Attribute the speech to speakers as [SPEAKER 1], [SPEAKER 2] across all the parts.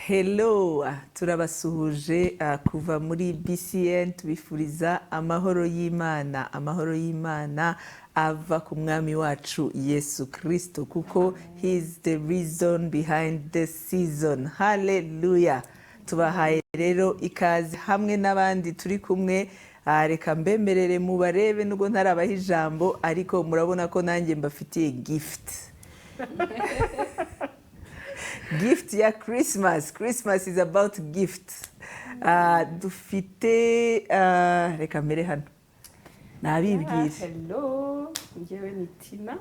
[SPEAKER 1] Hello, turabasuhuje kuva muri BCN, tubifuriza amahoro y'Imana, amahoro y'Imana ava ku Mwami wacu Yesu Kristo, kuko he is the reason behind the season. Hallelujah! Tubahaye rero ikaze hamwe n'abandi turi kumwe. Reka mbemerere mubarebe nubwo ntarabaha ijambo, ariko murabona ko nanjye mbafitiye gift ya Christmas. Christmas is about gift. Dufite reka mbere hano nabibwire.
[SPEAKER 2] Hello, njyewe ni Tina.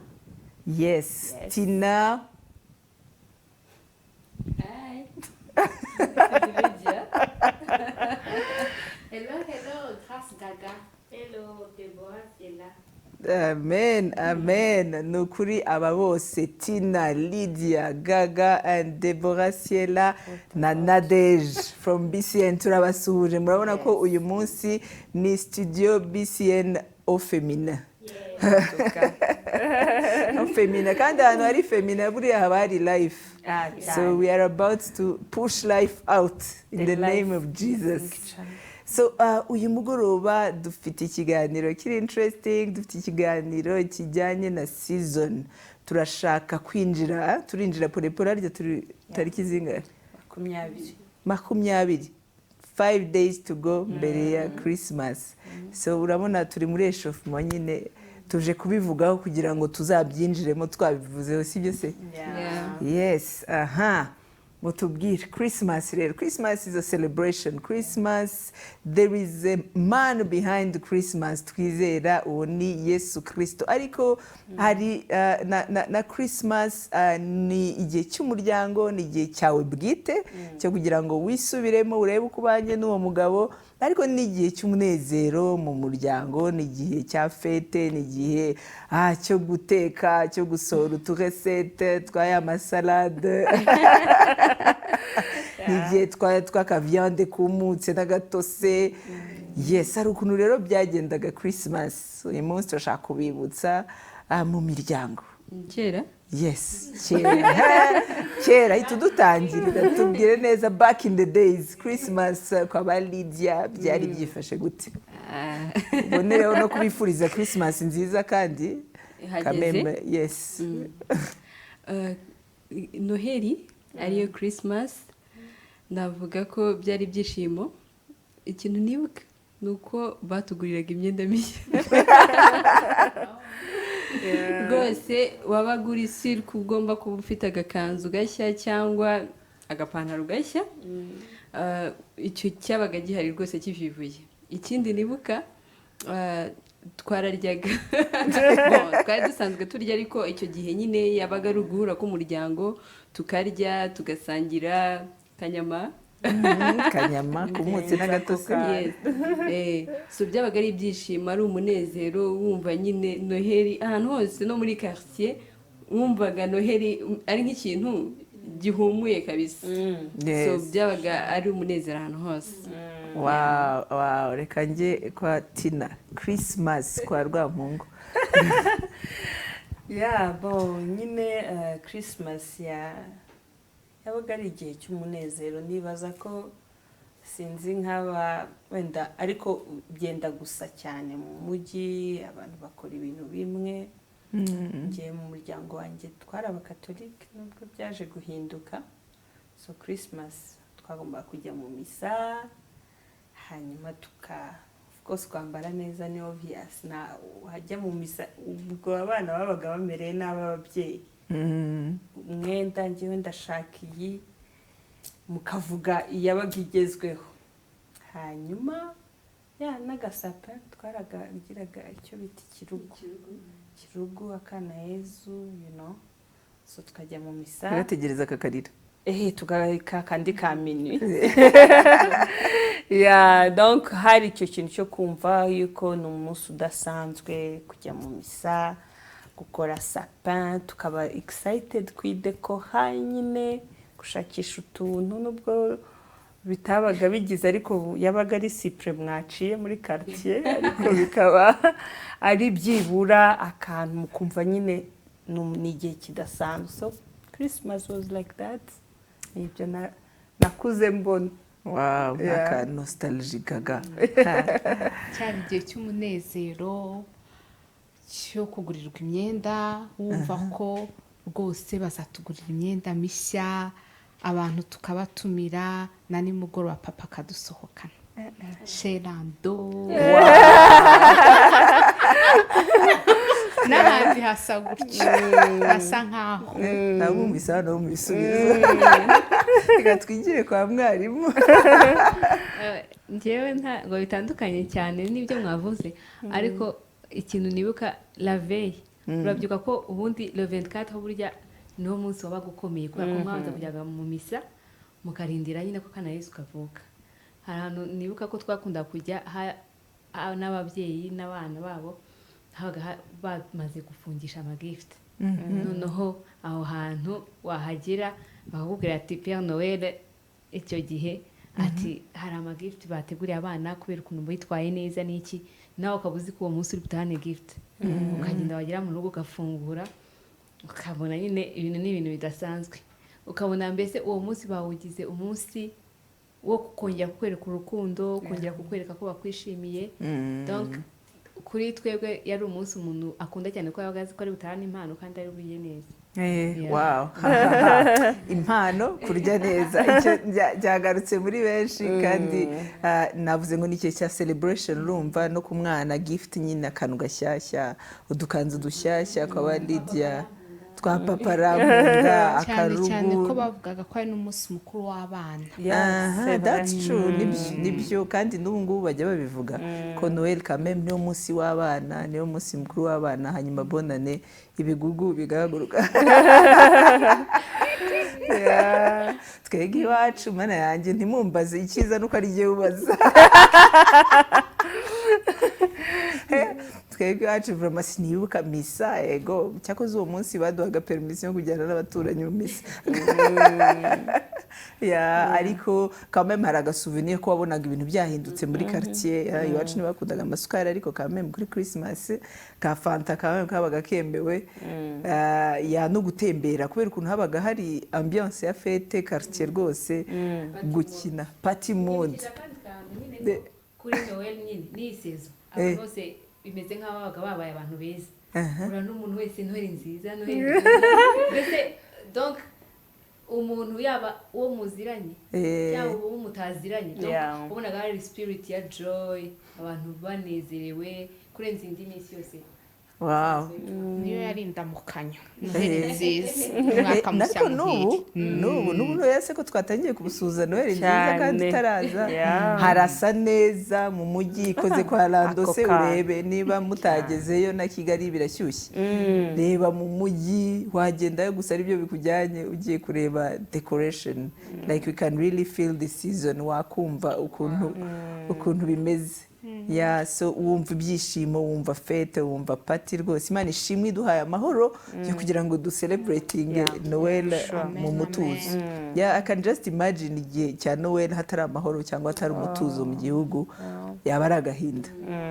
[SPEAKER 1] Yes.
[SPEAKER 2] Yes.
[SPEAKER 1] Tina.
[SPEAKER 3] Hi. Lydia.
[SPEAKER 4] Hello, hello, Grâce Gaga. Hello, Deborah Siela.
[SPEAKER 1] Amen, amen. Ni ukuri aba bose, Tina, Lydia, Gaga and Deborah Siela na Nadege from BCN, turabasuhuje. Murabona ko uyu munsi ni studio BCN au féminin, au féminin, kandi ahantu hari féminin buriya haba hari life. So we are about to push life out in the name of Jesus. So uyu mugoroba dufite ikiganiro kiri interesting, dufite ikiganiro kijyanye na season. Turashaka kwinjira, turinjira polepole. Harya turi tariki zingahe?
[SPEAKER 2] 20.
[SPEAKER 1] 20, 5 days to go mbere ya Christmas. So urabona turi muri échauffement nyine, tuje kubivugaho kugira ngo tuzabyinjiremo twabivuzeho, sibyo se?
[SPEAKER 3] Yeah.
[SPEAKER 1] Yes. Aha mutubwire Christmas rero. Christmas is a celebration. Christmas, there is a man behind Christmas twizera, uwo ni Yesu Kristo. Ariko hari na Christmas ni igihe cy'umuryango, ni igihe cyawe bwite cyo kugira ngo wisubiremo, urebe uko ubanye n'uwo mugabo, ariko ni igihe cy'umunezero mu muryango, ni igihe cya fête, ni igihe cyo guteka, cyo gusohora uturecettes twa ya masalade, ni igihe tw'akaviande kumutse n'agatose. Yes, hari ukuntu rero byagendaga Christmas. Uyu munsi turashaka kubibutsa mu miryango.
[SPEAKER 3] Kera.
[SPEAKER 1] Yes, kera kera. Hita udutangirira, tubwire neza, back in the days, Christmas kwa ba Lydia byari byifashe gute? Ubonereho no kubifuriza Christmas nziza kandi.
[SPEAKER 3] Hageze.
[SPEAKER 1] Kameme, yes.
[SPEAKER 3] Noheli ariyo Christmas, navuga ko byari ibyishimo. Ikintu nibuka ni uko batuguriraga imyenda mishya rwose. Wabaga uri siri ko ugomba kuba ufite agakanzu gashya cyangwa agapantaro gashya. Icyo cyabaga gihari rwose kivivuye. Ikindi nibuka, twararyaga. Bon, twari dusanzwe turya, ariko icyo gihe nyine yabaga ari uguhura k'umuryango, tukarya, tugasangira kanyama.
[SPEAKER 1] Kanyama kumutse n'agatose.
[SPEAKER 3] Yes. So byabaga ari ibyishimo, ari umunezero, wumva nyine Noheli ahantu hose, no muri quartier wumvaga Noheli ari nk'ikintu gihumuye kabisa. So byabaga ari umunezero ahantu hose.
[SPEAKER 1] Wow, reka njye kwa Tina. Christmas kwa Rwampungu.
[SPEAKER 2] Ya, bo nyine Christmas yabaga ari igihe cy'umunezero. Nibaza ko sinzi nk'aba wenda, ariko byenda gusa cyane mu mujyi, abantu bakora ibintu bimwe. Ngiye mu muryango wanjye twari Abakatolike, nubwo byaje guhinduka. So Christmas twagombaga kujya mu misa, hanyuma tuka, of course, kwambara neza ni obvious. Na wajya mu misa, ubwo abana babaga bamereye nabi ababyeyi. Umwenda, ngewe ndashaka iyi, mukavuga iyabaga igezweho. Hanyuma ya n'agasapa twaragiraga, icyo bita ikirugu, ikirugu, akana Yezu. So tukajya mu misa.
[SPEAKER 1] Gategereza kakarira.
[SPEAKER 2] Ehe, tugarika kandi ka minuit. Ya, donc hari icyo kintu cyo kumva yuko ni umunsi udasanzwe, kujya mu misa, gukora sapin, tukaba excited kwidekora nyine, gushakisha utuntu, nubwo bitabaga bigize, ariko yabaga ari cyprès mwaciye muri quartier, ariko bikaba ari byibura akantu mukumva nyine ni igihe kidasanzwe. So Christmas was like that. Nibyo. Na Nakuze mbona.
[SPEAKER 1] Wow.
[SPEAKER 2] Yeah.
[SPEAKER 1] Aka nostalgie gaga.
[SPEAKER 4] Cyari igihe cy'umunezero, cyo kugurirwa imyenda, wumva ko rwose bazatugurira imyenda mishya, abantu tukabatumira, na nimugoroba papa akadusohokana chez Lando n'ahandi hasa gutyo, hasa nkaho.
[SPEAKER 1] Nabumvise hano mu bisubizo. Reka twigire kwa mwarimu.
[SPEAKER 3] Njyewe ntabwo bitandukanye cyane n'ibyo mwavuze, ariko ikintu nibuka, la veille, urabyuka ko ubundi le 24 burya niwo munsi wabaga ukomeye, kubera ko mwabanza kujyaga mu misa, mukarindira nyine ko kana Yesu kavuka. Hari ahantu nibuka ko twakunda kujya n'ababyeyi n'abana babo, habaga bamaze gufungisha amagift. Noneho aho hantu wahagera bakakubwira ati Père Noël icyo gihe ati hari amagift bateguriye abana kubera ukuntu bitwaye neza n'iki, nawe ukaba uzi ko uwo munsi uri butahane gift, ukagenda, wagera mu rugo ugafungura, ukabona nyine ibintu ni ibintu bidasanzwe, ukabona mbese uwo munsi bawugize umunsi wo kongera kukwereka urukundo, kongera kukwereka ko bakwishimiye. Donc kuri twebwe yari umunsi umuntu akunda cyane, ko yabaga azi ko ari butahane impano kandi ari burye neza. Yeah.
[SPEAKER 1] Wow, impano, kurya neza, icyo byagarutse muri benshi. Kandi navuze ngo ni igihe cya celebration, urumva no ku mwana gift nyine, akantu gashyashya, udukanzu dushyashya kwa Lydia, twa papa Ramunda.
[SPEAKER 4] Cyane cyane ko
[SPEAKER 1] akarugu.
[SPEAKER 4] Bavugaga ko ari n'umunsi mukuru w'abana.
[SPEAKER 1] Aha, that's true, nibyo, nibyo. Kandi n'ubu ngubu bajya babivuga ko Noel quand même niwo munsi w'abana, niwo munsi mukuru w'abana, hanyuma bonane ibigugu bigahaguruka. Yeah. Twebwe iwacu, mana yanjye, ntimumbaze, icyiza nuko ari jyewe ubaza. Twebwe iwacu vraiment sinibuka misa. Ego, cyakoze uwo munsi baduhaga permission yo kujyana n'abaturanyi mu misa ya, ariko quand même hari agasouvenir ko wabonaga ibintu byahindutse muri quartier. Ya, iwacu ntibakundaga amasukari, ariko quand même kuri Christmas ka fanta quand même kabaga kemewe. Ya, no gutembera, kubera ukuntu habaga hari ambiance ya fête, quartier rwose gukina party mood.
[SPEAKER 3] Kuri Noel nyine n'iyi saison, abantu bose bimeze nk'aho babaga babaye abantu beza. Ura n'umuntu wese Noheli nziza, Noheli nziza mbese. Donc umuntu yaba uwo muziranye cyangwa uwo mutaziranye, donc wabonaga hari spirit ya joy, abantu banezerewe kurenza indi minsi yose.
[SPEAKER 4] Niyo yari indamukanyo, Noheli nziza, umwaka mushya
[SPEAKER 1] Ariko n'ubu
[SPEAKER 4] muhire.
[SPEAKER 1] n'ubu Noheli se ko twatangiye kubusuhuza Noheli nziza kandi
[SPEAKER 2] Cyane.
[SPEAKER 1] itaraza? Harasa neza mu mujyi, ikoze kwa Lando
[SPEAKER 2] Ako
[SPEAKER 1] se.
[SPEAKER 2] kantu.
[SPEAKER 1] Urebe niba mutagezeyo, na Kigali birashyushye. Reba mu mujyi, wagendayo gusa aribyo bikujyanye, ugiye kureba decoration, like we can really feel the season, wakumva ukuntu bimeze. Ya, so wumva ibyishimo, wumva fête, wumva party rwose. Imana ishimwe iduhaye amahoro yo kugira ngo ducelebrating Noel mu mutuzo. Yeah, I can just imagine igihe cya Noel hatari amahoro cyangwa hatari umutuzo mu gihugu, yaba ari agahinda.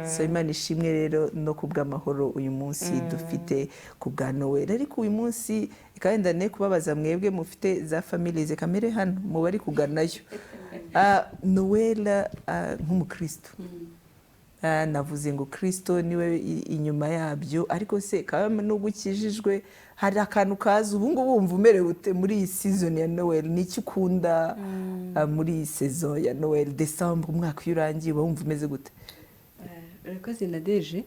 [SPEAKER 1] So Imana ishimwe rero no ku bw'amahoro uyu munsi dufite ku bwa Noel. Ariko uyu munsi reka wenda ne kubabaza mwebwe mufite za families kamere hano mu bari kuganayo. Noel, nk'umukristo, navuze ngo Kristo niwe inyuma yabyo, ariko se kaba nubwo ukijijwe hari akantu kaza, ubu ngubu wumva umerewe ute muri iyi season ya Noel? Ni iki ukunda muri iyi saison ya Noel, December, umwaka iyo urangiye uba wumva umeze gute?
[SPEAKER 3] Urakoze Nadeje.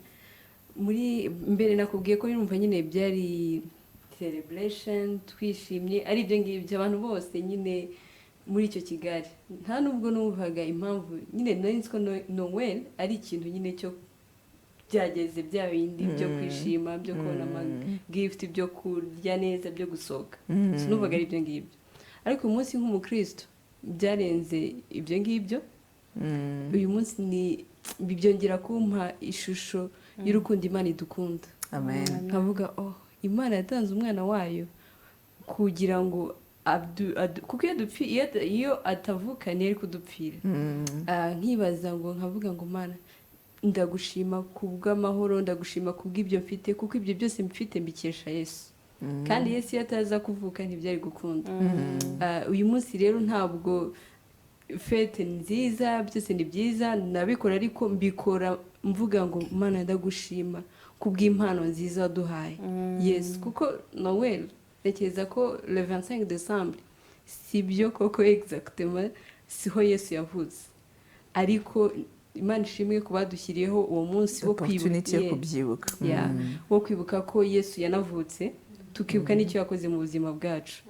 [SPEAKER 3] Muri mbere nakubwiye ko yumva nyine byari celebration, twishimye, ari ibyo ngibyo, abantu bose nyine muri icyo Kigali. Nta nubwo numvaga impamvu nyine, nari nzi ko Noel ari ikintu nyine cyo byageze, bya bindi byo kwishima, byo kubona amagift, byo kurya neza, byo gusohoka. Sinumvaga ari ibyo ngibyo, ariko uyu munsi nk'umukristo byarenze ibyo ngibyo. Uyu munsi ni byongera kumpa ishusho y'urukundo Imana idukunda.
[SPEAKER 1] Amen.
[SPEAKER 3] Nkavuga, oh, Imana yatanze umwana wayo kugira ngo kuko iyo atavuka ntiyari kudupfira. Nkibaza ngo, nkavuga ngo Mana, ndagushima ku bw'amahoro, ndagushima ku bw'ibyo mfite, kuko ibyo byose mfite mbikesha Yesu. Kandi Yesu iyo ataza kuvuka ntibyari gukunda. Uyu munsi rero ntabwo fête nziza, byose ni byiza, nabikora, ariko mbikora mvuga ngo: "Mana, ndagushima kubw'impano nziza waduhaye Yesu." Kuko Noel, ntekereza ko le 25 décembre si byo koko, exactement siho Yesu yavutse, ariko Imana ishimwe ku badushyiriyeho uwo munsi wo kwibuka
[SPEAKER 1] Opportunity yo kubyibuka.
[SPEAKER 3] Yeah, wo kwibuka ko Yesu yanavutse, tukibuka n'icyo yakoze mu buzima bwacu.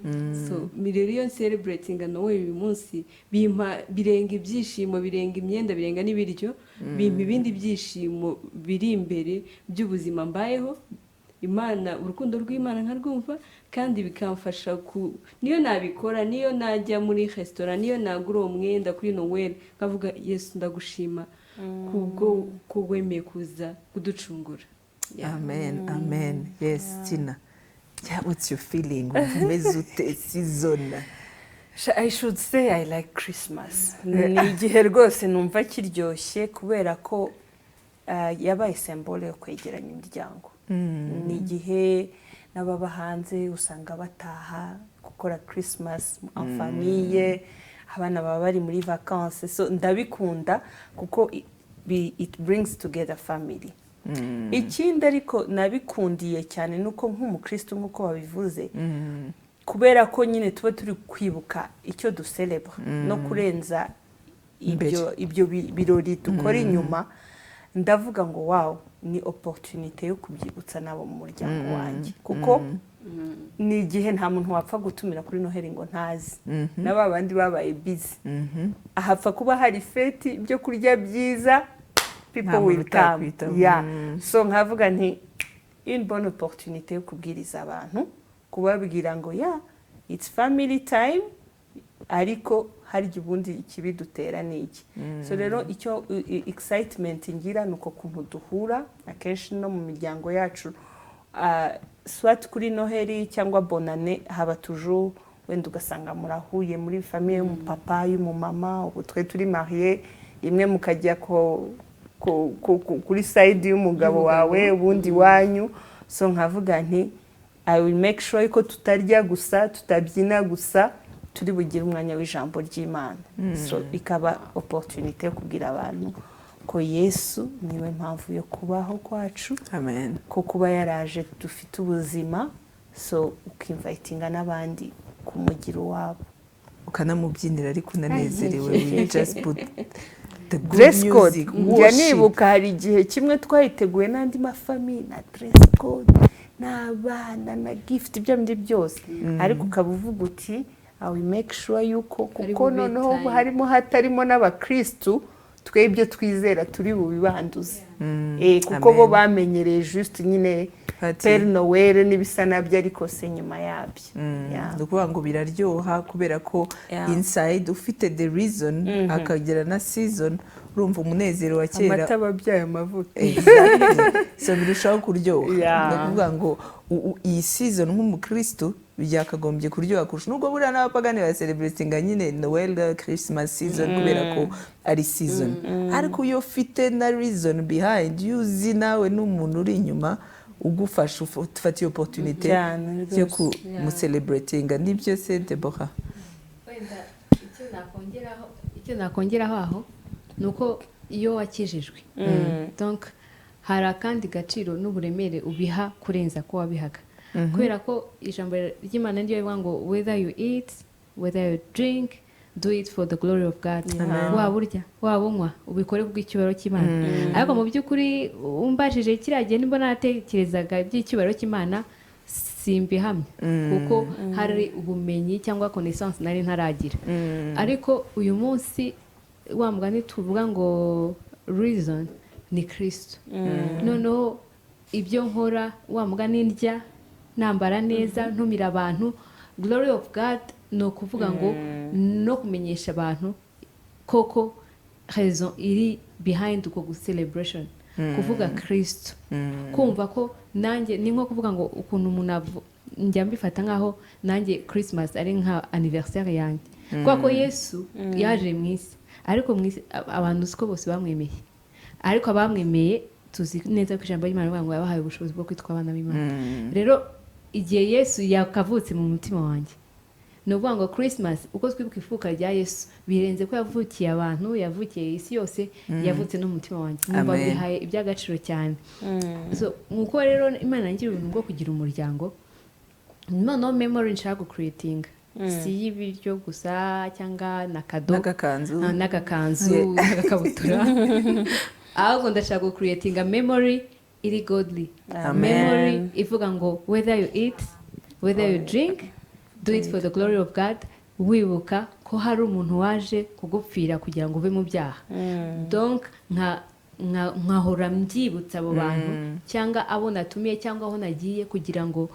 [SPEAKER 3] So rero iyo celebrating Noel uyu munsi, bimpa birenga ibyishimo, birenga imyenda, birenga n'ibiryo, bimpa ibindi byishimo biri imbere by'ubuzima mbayeho. Imana, urukundo rw'Imana nkarwumva, kandi bikamfasha ku niyo nabikora, niyo najya muri resitora, niyo nagura uwo mwenda kuri Noel, nkavuga: "Yesu, ndagushima kubwo ko wemeye kuza kuducungura." Yeah.
[SPEAKER 1] Amen, amen. Yes, Tina, yeah, what's your feeling? Wumva umeze ute season?
[SPEAKER 2] I should say I like Christmas. Ni igihe rwose numva kiryoshye kubera ko yabaye symbole yo kwegeranya imiryango. Ni igihe n'ababa hanze usanga bataha gukora Christmas en famille, abana baba bari muri vacances. So ndabikunda kuko it brings together family. Ikindi ariko nabikundiye cyane ni uko nk'umukristo, nk'uko babivuze, kubera ko nyine tuba turi kwibuka icyo ducelebra no kurenza ibyo birori dukora inyuma, ndavuga ngo: "Wow, ni opportunité yo kubyibutsa nabo mu muryango wanjye," kuko ni igihe nta muntu wapfa gutumira kuri Noheli ngo ntazi, na ba bandi babaye busy, ahapfa kuba hari fête, ibyo kurya byiza, people
[SPEAKER 1] Nta muntu
[SPEAKER 2] will come.
[SPEAKER 1] utakwitaba.
[SPEAKER 2] Yeah. So nkavuga nti une bonne opportunité yo kubwiriza abantu, kubabwira ngo: "Yeah, it's family time, ariko harya ubundi ikibidutera ni iki?" So rero icyo excitement ngira ni uko kuntu duhura akenshi no mu miryango yacu, soit kuri Noheli cyangwa Bonane, haba toujours wenda ugasanga murahuye muri famille y'umupapa, y'umumama. Ubu twe turi mariés, rimwe mukajya kuri side y'umugabo wawe, ubundi iwanyu. So nkavuga nti I will make sure ko tutarya gusa, tutabyina gusa, turi bugire umwanya w'ijambo ry'Imana. So ikaba opportunité yo kubwira abantu ko Yesu niwe mpamvu yo kubaho kwacu,
[SPEAKER 1] Amen.
[SPEAKER 2] ko kuba yaraje dufite ubuzima. So ukinvitinga n'abandi kumugira uwabo.
[SPEAKER 1] Ukanamubyinira ariko unanezerewe. We just put the good
[SPEAKER 2] Dress code,
[SPEAKER 1] music,
[SPEAKER 2] njya
[SPEAKER 1] worship.
[SPEAKER 2] nibuka hari igihe kimwe twayiteguye n'andi mafamille, na dress code n'abana na gift, ibyo bindi byose, ariko ukaba uvuga uti: "I will make sure yuko
[SPEAKER 3] Hari
[SPEAKER 2] kuko
[SPEAKER 3] bube
[SPEAKER 2] noneho
[SPEAKER 3] time.
[SPEAKER 2] harimo hatarimo n'abakristu, twe ibyo twizera turi bubibanduze," kuko bo
[SPEAKER 1] Amen.
[SPEAKER 2] bamenyereye just nyine
[SPEAKER 1] Party.
[SPEAKER 2] Père Noël n'ibisa nabyo, ariko se nyuma yabyo. Yeah.
[SPEAKER 1] Ni ukuvuga ngo biraryoha kubera ko inside ufite the reason, akagera na season, urumva umunezero wa kera.
[SPEAKER 2] Amata aba abyaye amavuta.
[SPEAKER 1] Exactly. So birushaho kuryoha. Ni ukuvuga ngo iyi season nk'umukristo byakagombye kuryoha kurusha, nubwo buriya n'abapagani bacelebratinga nyine Noel, Christmas season, kubera ko ari season, ariko iyo ufite na reason behind, iyo uzi nawe n'umuntu uri inyuma ugufasha, ufata iyo opportunité
[SPEAKER 2] Cyane
[SPEAKER 1] yo
[SPEAKER 2] rwose.
[SPEAKER 1] kumucelebratinga. Nibyo se, Deborah?
[SPEAKER 4] Wenda icyo nakongeraho aho ni uko iyo wakijijwe, donc hari akandi gaciro n'uburemere ubiha kurenza ko wabihaga, kubera ko ijambo ry'Imana ryo rivuga ngo: "Whether you eat, whether you drink, do it for the glory of God." Waba urya, waba unywa, ubikore kubw'icyubahiro cy'Imana. Ariko mu by'ukuri, umbajije kiriya gihe nimba natekerezaga iby'icyubahiro cy'Imana, simbihamya, kuko hari ubumenyi cyangwa connaissance nari ntaragira. Ariko uyu munsi, wa mugani tuvuga ngo reason ni Kirisito. Noneho ibyo nkora, wa mugani, ndya, nambara neza, ntumira abantu, glory of God ni ukuvuga ngo no kumenyesha abantu koko raison iri behind uko celebration, kuvuga Kirisito, kumva ko nanjye ni nko kuvuga ngo ukuntu umuntu njya mbifata nkaho nanjye Christmas ari nka anniversaire yanjye, kubera ko Yesu yaje mu isi, ariko mu isi abantu siko bose bamwemeye. Ariko abamwemeye, tuzi neza ko ijambo ry'Imana rivuga ngo yabahaye ubushobozi bwo kwitwa abana b'Imana. Rero Igihe Yesu yakavutse mu mutima wanjye, ni ukuvuga ngo Christmas, uko twibuka ivuka rya Yesu, birenze ko yavukiye abantu, yavukiye isi yose, yavutse no mu mutima wanjye. Numva
[SPEAKER 1] Amen.
[SPEAKER 4] bihaye iby'agaciro cyane. So nkuko rero Imana yangira ubuntu bwo kugira umuryango, noneho memory nshaka gucreatinga si iy'ibiryo gusa cyangwa na cadeau
[SPEAKER 1] n'agakanzu.
[SPEAKER 4] Ah, n'agakanzu n'agakabutura, ahubwo ndashaka gucreatinga memory iri godly.
[SPEAKER 1] Amen.
[SPEAKER 4] Memory ivuga ngo whether you eat, whether you drink, do it for the glory of God, wibuka ko hari umuntu waje kugupfira kugira ngo uve mu byaha. Donc nkahora mbyibutsa abo bantu cyangwa abo natumiye cyangwa aho nagiye, kugira ngo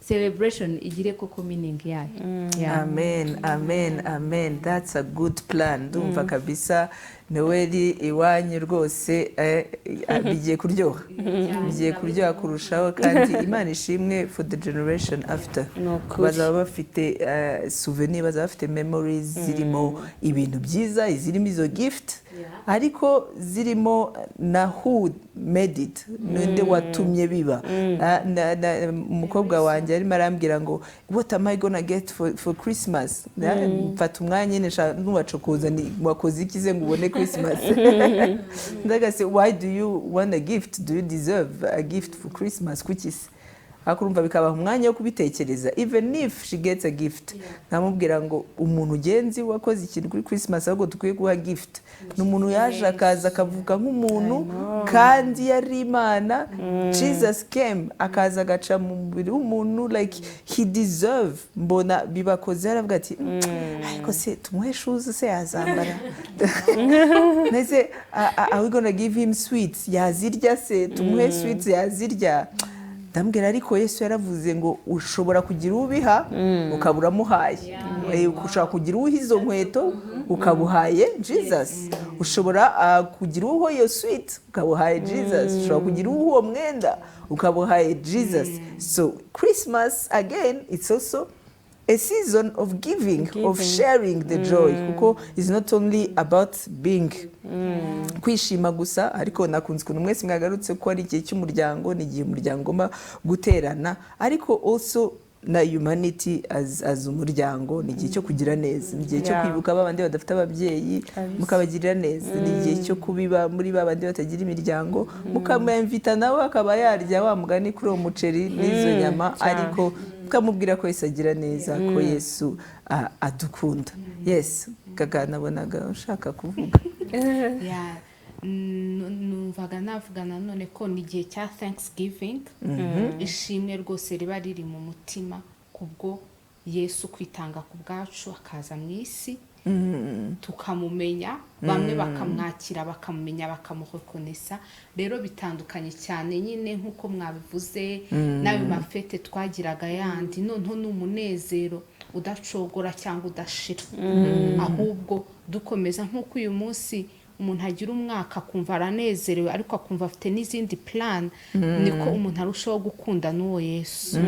[SPEAKER 4] celebration igire koko meaning yayo. Yeah.
[SPEAKER 1] Amen, amen, amen. That's a good plan. Ndumva kabisa Noheli iwanyu rwose bigiye kuryoha, bigiye kuryoha kurushaho, kandi Imana ishimwe for the generation after.
[SPEAKER 2] Ni ukuri.
[SPEAKER 1] Bazaba bafite souvenir, bazaba bafite memories zirimo ibintu byiza, izirimo izo gift, ariko zirimo na who made it, ninde watumye biba. Ah, umukobwa wanjye arimo arambwira ngo "What am I gonna get for Christmas?" Mfata umwanya nyine ntubacokoza, ni wakoze iki se ngo ubone Christmas? Ndagase, "Why do you want a gift? Do you deserve a gift for Christmas? Kuki se?" Ariko urumva bikabaha umwanya wo kubitekereza. Even if she gets a gift, nkamubwira ngo umuntu ugenzi wakoze ikintu kuri Christmas ahubwo dukwiye guha gift ni umuntu yaje akaza akavuka nk'umuntu kandi yari Imana. Jesus came, akaza agaca mu mubiri w'umuntu, like he deserve. Mbona bibakoze, aravuga ati "Ariko se tumuhe shoes se yazambara ndetse are we gonna give him sweets, yazirya se? Tumuhe sweets, yazirya?" Ndambwira, ariko Yesu yaravuze ngo ushobora kugira ubiha ukaba uramuhaye. Ushobora kugira uha izo nkweto ukaba uhaye Jesus, ushobora kugira uha iyo sweet ukaba uhaye Jesus, ushobora kugira uha uwo mwenda ukaba uhaye Jesus. So Christmas again, it's also a season of giving, of
[SPEAKER 2] Giving.
[SPEAKER 1] sharing the joy, kuko it's not only about being kwishima gusa. Ariko nakunze ukuntu mwese mwagarutse ko ari igihe cy'umuryango, ni igihe umuryango ugomba guterana, ariko also na humanity as umuryango, ni igihe cyo kugira neza, ni igihe cyo kwibuka ba bandi badafite ababyeyi, mukabagirira neza, ni igihe cyo kubiba muri ba bandi batagira imiryango, mukamwemvita nawe akaba yarya wa mugani kuri uwo muceri n'izo nyama, ariko mukamubwira ko Yesu agira neza, ko Yesu adukunda. Yes, Gaga, nabonaga ushaka kuvuga.
[SPEAKER 5] Yeah, numvaga navuga nanone ko ni igihe cya thanksgiving, ishimwe rwose riba riri mu mutima kubwo Yesu kwitanga ku bwacu akaza mu isi, tukamumenya, bamwe bakamwakira, bakamumenya, bakamurekonesa. Rero bitandukanye cyane nyine nk'uko mwabivuze n'ayo mafete twagiraga yandi. Noneho ni umunezero udacogora cyangwa udashira, ahubwo dukomeza nk'uko uyu munsi umuntu agira umwaka akumva aranezerewe, ariko akumva afite n'izindi plan, niko umuntu arushaho gukunda n'uwo Yesu.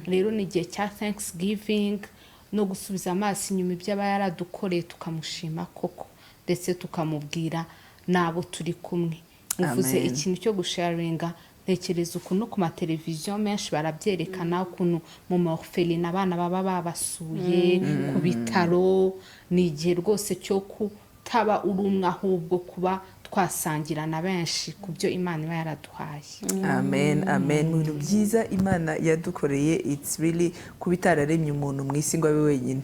[SPEAKER 5] Rero ni igihe cya thanksgiving no gusubiza amaso inyuma ibyo aba yaradukoreye, tukamushima koko, ndetse tukamubwira n'abo turi kumwe. Muvuze
[SPEAKER 1] Amen.
[SPEAKER 5] ikintu cyo gusharinga, ntekereza ukuntu ku mateleviziyo menshi barabyerekana, ukuntu mu ma orphelinat abana baba babasuye, ku bitaro. Ni igihe rwose cyo kutaba uri umwe, ahubwo kuba twasangira na benshi ku byo Imana iba yaraduhaye.
[SPEAKER 1] Amen, amen. Mu bintu byiza Imana yadukoreye, it's really kuba itararemye umuntu mu isi ngo abe wenyine.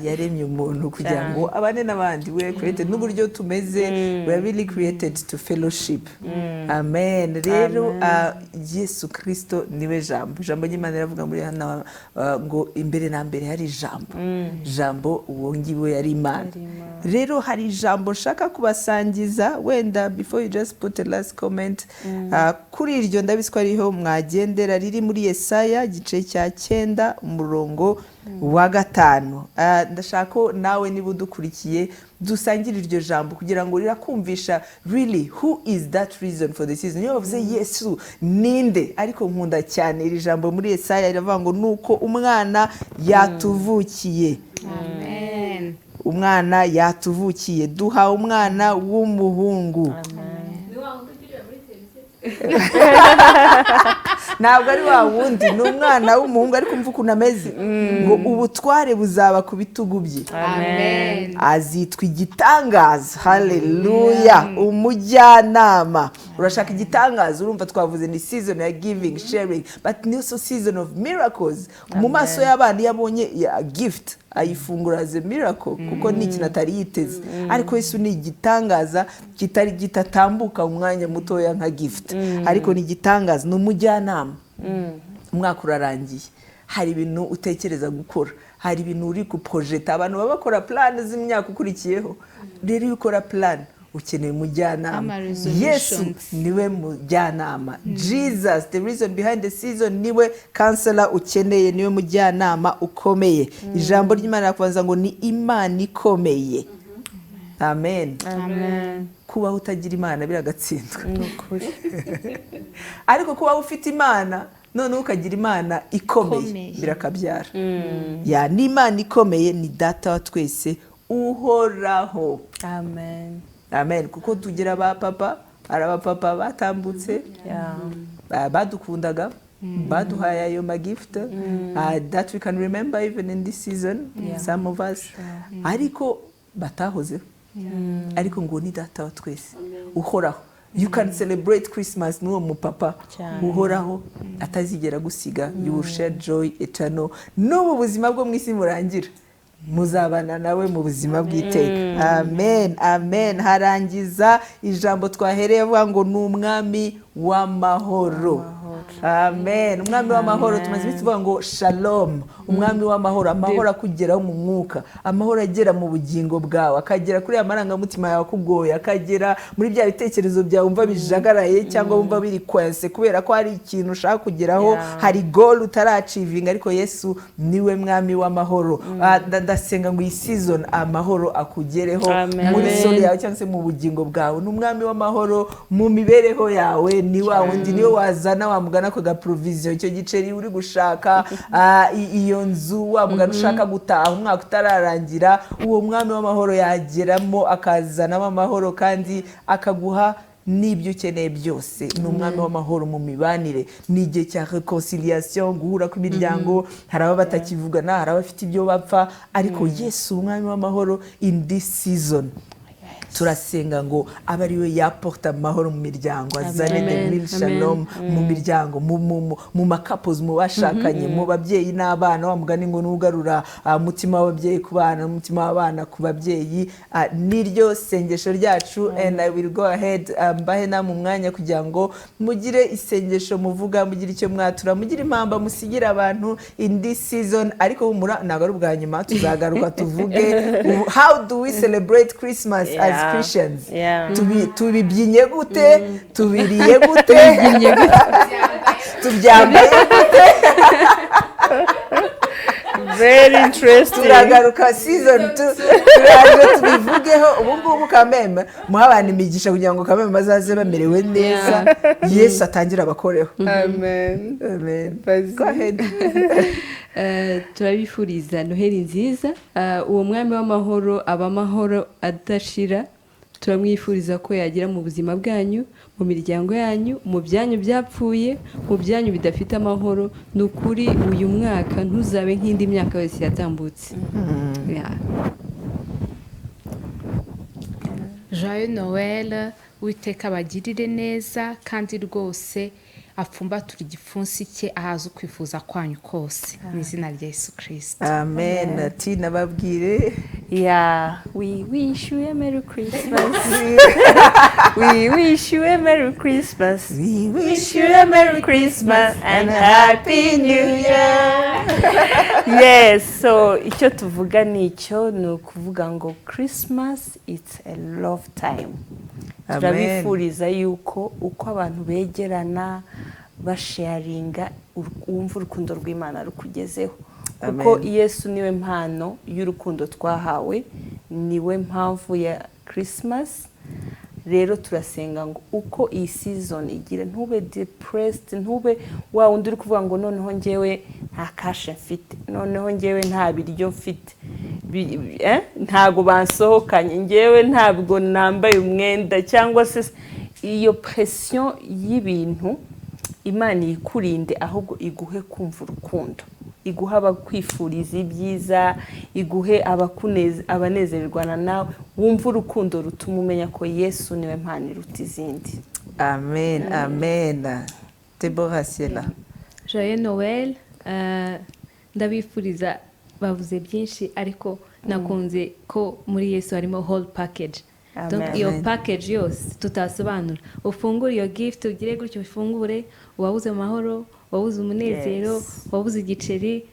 [SPEAKER 1] Yaremye umuntu kugira ngo abane n'abandi. We are created, n'uburyo tumeze, we are really created to fellowship. Amen. Rero Yesu Kristo niwe Jambo. Ijambo ry'Imana riravuga muri Yohana ngo imbere na mbere hari Ijambo, Jambo uwo ngiwe yari Imana. Rero hari ijambo nshaka kubasangiza wenda before you just put a last comment kuri iryo, ndabizi ko ariho mwagendera, riri muri Yesaya igice cya 9 umurongo wa 5. Ndashaka ko nawe niba udukurikiye dusangire iryo jambo kugira ngo rirakumvisha really who is that reason for the season. Iyo bavuze Yesu, ninde? Ariko nkunda cyane iri jambo muri Yesaya, riravuga ngo nuko umwana yatuvukiye,
[SPEAKER 5] Amen.
[SPEAKER 1] umwana yatuvukiye, duha umwana w'umuhungu.
[SPEAKER 4] Ni wa wundi ugirira muri televiziyo.
[SPEAKER 1] Ntabwo ari wa wundi, ni umwana w'umuhungu, ariko umva ukuntu ameze, ngo ubutware buzaba ku bitugu bye.
[SPEAKER 5] Amen.
[SPEAKER 1] Azitwa Igitangaza, haleluya, Umujyanama. Urashaka igitangaza? Urumva twavuze ni season ya giving, sharing, but ni also season of miracles. Mu maso y'abana, iyo abonye ya gift, ayifungura as a miracle, kuko ni ikintu atari yiteze. Ariko Yesu ni igitangaza kitari gitatambuka mu mwanya mutoya nka gift, ariko ni igitangaza, ni umujyanama. Umwaka urarangiye, hari ibintu utekereza gukora, hari ibintu uri guprojeta. Abantu baba bakora plan z'imyaka ukurikiyeho. Rero iyo ukora plan, ukeneye umujyanama.
[SPEAKER 5] Ama resolutions.
[SPEAKER 1] Yesu niwe mujyanama. Jesus, the reason behind the season, niwe counselor ukeneye, niwe mujyanama ukomeye. Ijambo ry'Imana rirakubanza ngo ni Imana ikomeye. Amen.
[SPEAKER 2] Amen.
[SPEAKER 1] Kubaho utagira Imana biragatsindwa.
[SPEAKER 2] Ni ukuri.
[SPEAKER 1] Ariko kubaho ufite Imana, noneho ukagira Imana ikomeye,
[SPEAKER 5] Ikomeye.
[SPEAKER 1] birakabyara. Ya, ni Imana ikomeye, ni Data wa twese uhoraho.
[SPEAKER 2] Amen.
[SPEAKER 1] Amen. Kuko tugira ba papa, hari abapapa batambutse, badukundaga, baduhaye ayo magift that we can remember even in this season, some of us, ariko batahozeho. Ariko ngo ni Data wa twese uhoraho. You can celebrate Christmas n'uwo mupapa uhoraho, atazigera gusiga. You will share joy eternal. N'ubu buzima bwo mu isi murangira, muzabana nawe mu buzima bw'iteka. Amen, amen. Harangiza ijambo twahereye avuga ngo ni Umwami w'amahoro. Amen. Umwami w'amahoro, tumaze iminsi tuvuga ngo shalom, Umwami w'amahoro. Amahoro akugeraho mu mwuka, amahoro agera mu bugingo bwawe, akagera kuri ya marangamutima yawe akugoye, akagera muri bya bitekerezo byawe wumva bijagaraye cyangwa wumva biri kwense kubera ko hari ikintu ushaka kugeraho, hari goal utarachievinga. Ariko Yesu niwe Mwami w'amahoro. Ndasenga ngo iyi season amahoro akugereho
[SPEAKER 2] Amen.
[SPEAKER 1] muri soul yawe cyangwa se mu bugingo bwawe. Ni Umwami w'amahoro mu mibereho yawe, ni wa wundi niwe wazana wa mugana ako gaprovision, icyo giceri uri gushaka, iyo nzu wa mugana ushaka gutaha umwaka utararangira. Uwo Mwami w'amahoro yageramo, akazanamo amahoro kandi akaguha n'ibyo ukeneye byose. Ni Umwami w'amahoro mu mibanire. Ni igihe cya reconciliation, guhura kw'imiryango. Hari aba batakivugana, hari abafite ibyo bapfa, ariko Yesu Umwami w'amahoro, in this season turasenga ngo abe ari we yaporta amahoro mu miryango, azane the
[SPEAKER 3] Amen.
[SPEAKER 1] real shalom mu miryango, mu macouples, mu bashakanye, mu babyeyi n'abana. Wa mugani ngo nugarura umutima w'ababyeyi ku bana, umutima w'abana ku babyeyi. Niryo sengesho ryacu. And I will go ahead, mbahe namwe umwanya kugira ngo mugire isengesho muvuga, mugire icyo mwatura, mugire impamba musigira abantu in this season. Ariko humura, ntabwo ari ubwa nyuma, tuzagaruka tuvuge how do we celebrate Christmas as Christians. Tubibyinye gute, tubiriye gute, tubyambaye gute?
[SPEAKER 2] Very interesting.
[SPEAKER 1] Turagaruka season 2, turaje tubivugeho. Ubu ngubu kameme muha abantu imigisha kugira ngo kameme bazaze bamerewe neza, Yesu atangire abakoreho.
[SPEAKER 2] Amen.
[SPEAKER 1] Amen.
[SPEAKER 2] Bazi.
[SPEAKER 1] Go ahead.
[SPEAKER 3] Turabifuriza Noheli nziza. Uwo Mwami w'amahoro aba amahoro adashira. Turamwifuriza ko yagira mu buzima bwanyu, mu miryango yanyu, mu byanyu byapfuye, mu byanyu bidafite amahoro. Ni ukuri, uyu mwaka ntuzabe nk'indi myaka yose yatambutse. Yeah.
[SPEAKER 5] Joyeux Noël! Uwiteka abagirire neza, kandi rwose apfumbature igipfunsi cye, ahaze ukwifuza kwanyu kose, mu izina rya Yesu Kirisito.
[SPEAKER 1] Amen. Ati nababwire.
[SPEAKER 2] Yeah, we wish you a Merry Christmas. We wish you a Merry Christmas.
[SPEAKER 1] We wish
[SPEAKER 2] you a Merry Christmas and Happy New
[SPEAKER 1] Year.
[SPEAKER 2] Yes, so icyo tuvuga ni icyo, ni ukuvuga ngo Christmas, it's a love time.
[SPEAKER 1] Amen.
[SPEAKER 2] Turabifuriza yuko uko abantu begerana, basharinga, wumva urukundo rw'Imana rukugezeho, kuko
[SPEAKER 1] Amen.
[SPEAKER 2] Yesu niwe mpano y'urukundo twahawe, niwe mpamvu ya Christmas. Rero turasenga ngo uko iyi season igira, ntube depressed, ntube wa wundi uri kuvuga ngo noneho ngewe nta cash mfite, noneho ngewe nta biryo mfite, ntago bansohokanye, ngewe ntabwo nambaye umwenda, cyangwa se iyo pression y'ibintu. Imana ikurinde, ahubwo iguhe kumva urukundo, iguhe abakwifuriza ibyiza, iguhe abanezererwana nawe, wumve urukundo rutuma umenya ko Yesu niwe mpano iruta izindi.
[SPEAKER 1] Amen, amen. Deborah Siela.
[SPEAKER 4] Joyeux Noël. Ndabifuriza, bavuze byinshi, ariko nakunze ko muri Yesu harimo whole package. Donc
[SPEAKER 2] Amen.
[SPEAKER 4] iyo package yose tutasobanura, ufungure iyo gift, ugire gutyo ufungure, uwabuze amahoro, wabuze umunezero, wabuze igiceri,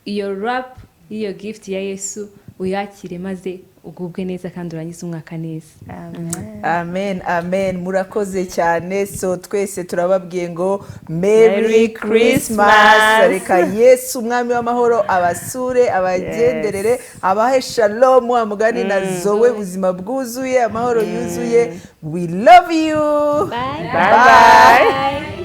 [SPEAKER 4] iyo wrap y'iyo gift ya Yesu uyakire, maze ugubwe neza kandi urangize umwaka neza.
[SPEAKER 2] Amen.
[SPEAKER 1] Amen, amen. Murakoze cyane. So twese turababwiye ngo Merry
[SPEAKER 2] Merry
[SPEAKER 1] Christmas.
[SPEAKER 2] Christmas.
[SPEAKER 1] Reka Yesu umwami w'amahoro abasure, abagenderere, abahe shalom, wa mugani na zoe, ubuzima bwuzuye, amahoro yuzuye. We love you.
[SPEAKER 4] Bye.
[SPEAKER 2] Bye bye.